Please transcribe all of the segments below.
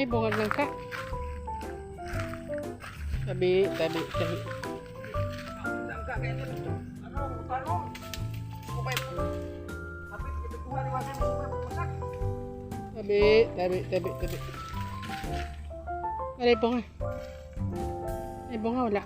May bungag lang ka. Tabi, tabi, tabi. Langka kaya ito. Ano, tanong. Kupay po. Kapit, ipikuha ni Wasan, kupay po pasak. Tabi, tabi, tabi, tabi. Aray, bunga. Ay, bunga, wala.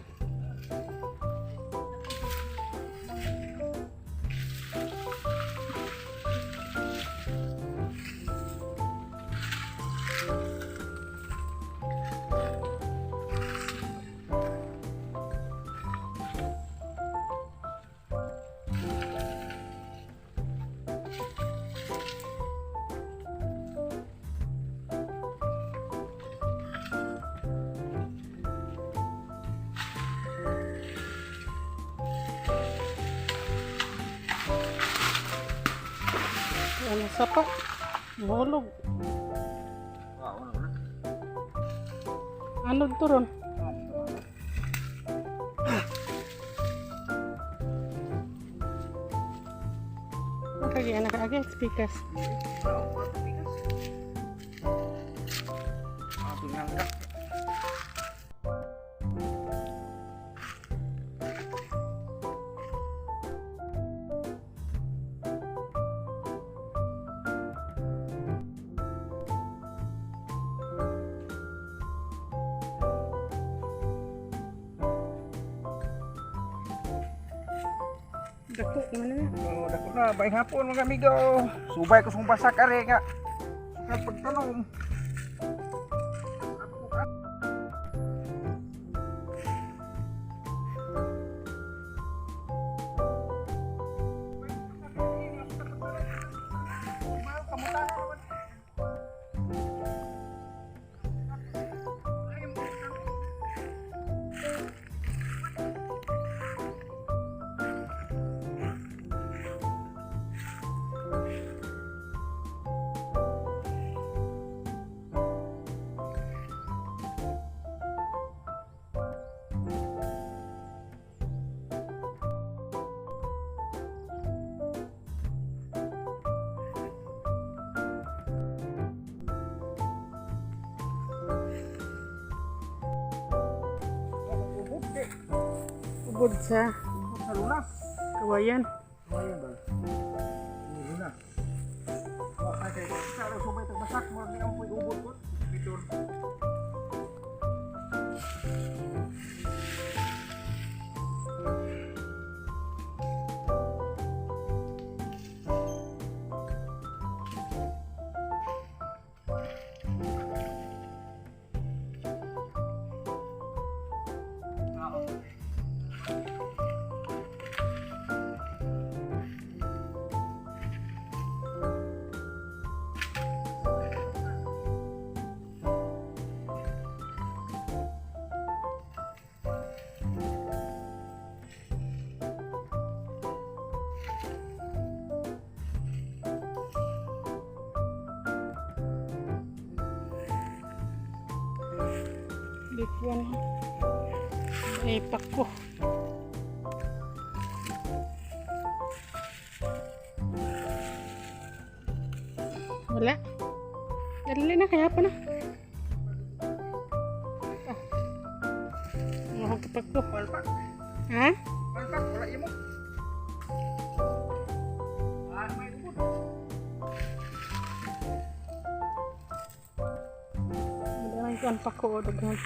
Wala sapa. Nahulog. Wow, ano na? Ano to ron? Kagi anak agi speakers. Ah, tungang ka. Dako naman na. Oh, dako na, bayang hapon, mga amigo. Subay ko sung basak are nga. Sukad pagtanong. Ubod eh. Ubod sa Ubod sa luna. kawayan. Ayan ba? Luna. Wa kay sa raw subay tag basak murag ni ampoy ubod ko. Pitor. Big one. Ay, pako. Wala. Dali na, kaya pa na. Ah. Mga pako. Palpak. Ha? Palpak wala imo. Ah, may ubod. Wala ko ang pako o daghan.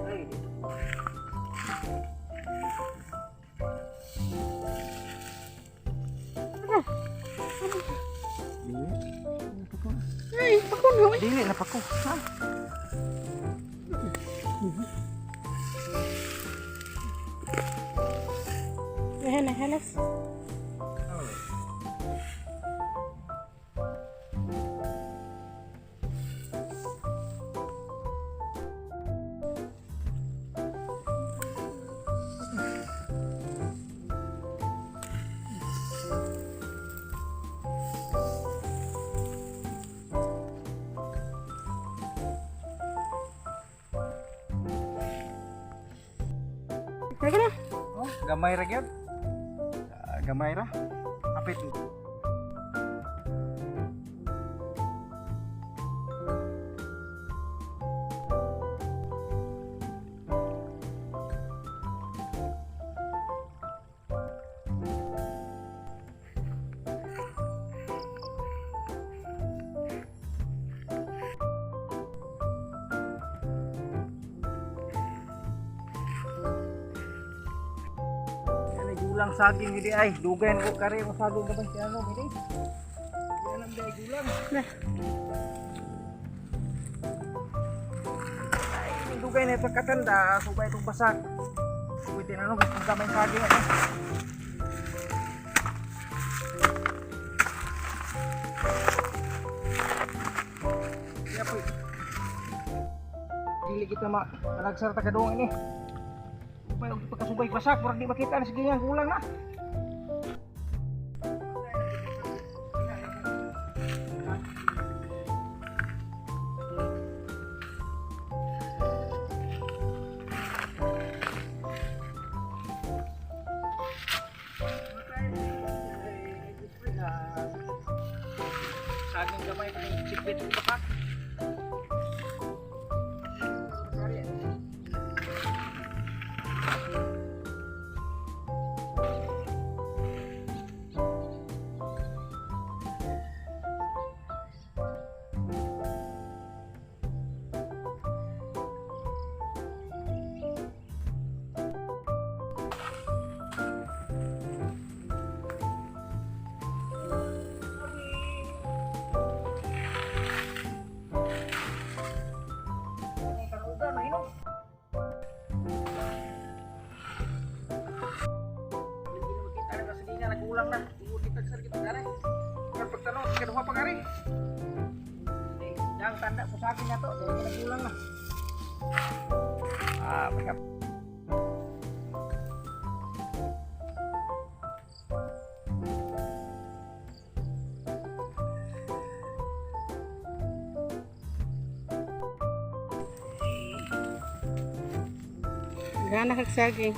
Ay, dito. Ay, pako na. Uy. Dili na pa ko. Ha? Ayan, ay, halas. Teka na. Oh, gamay ra gyud. Ah, gamay ra. Apit. Yan ay gulang saging hindi ay. Dugay na ko kare ang saging kapag si ano hindi. Di alam di ay gulang. Nah. Ay, dugay na ito katanda, subay itong basak. Pwede na no, kung kamay saging ano. Kaya po. Dili kita ma panagsar ta kadung ini. Upay og pagkasubay basak, murag di makita na sige nga gulang na. Saging gamay ko ng sipit ko basak. Ang taruga, mahinog. Hindi na makita na sa nga, nagulang na. Tungod kita sa kita kare. Pero pagtanong, kaduha pa kare. Yang tanda po sa akin na to, dahil nagulang na. Ah, pagka. Gana kag saging.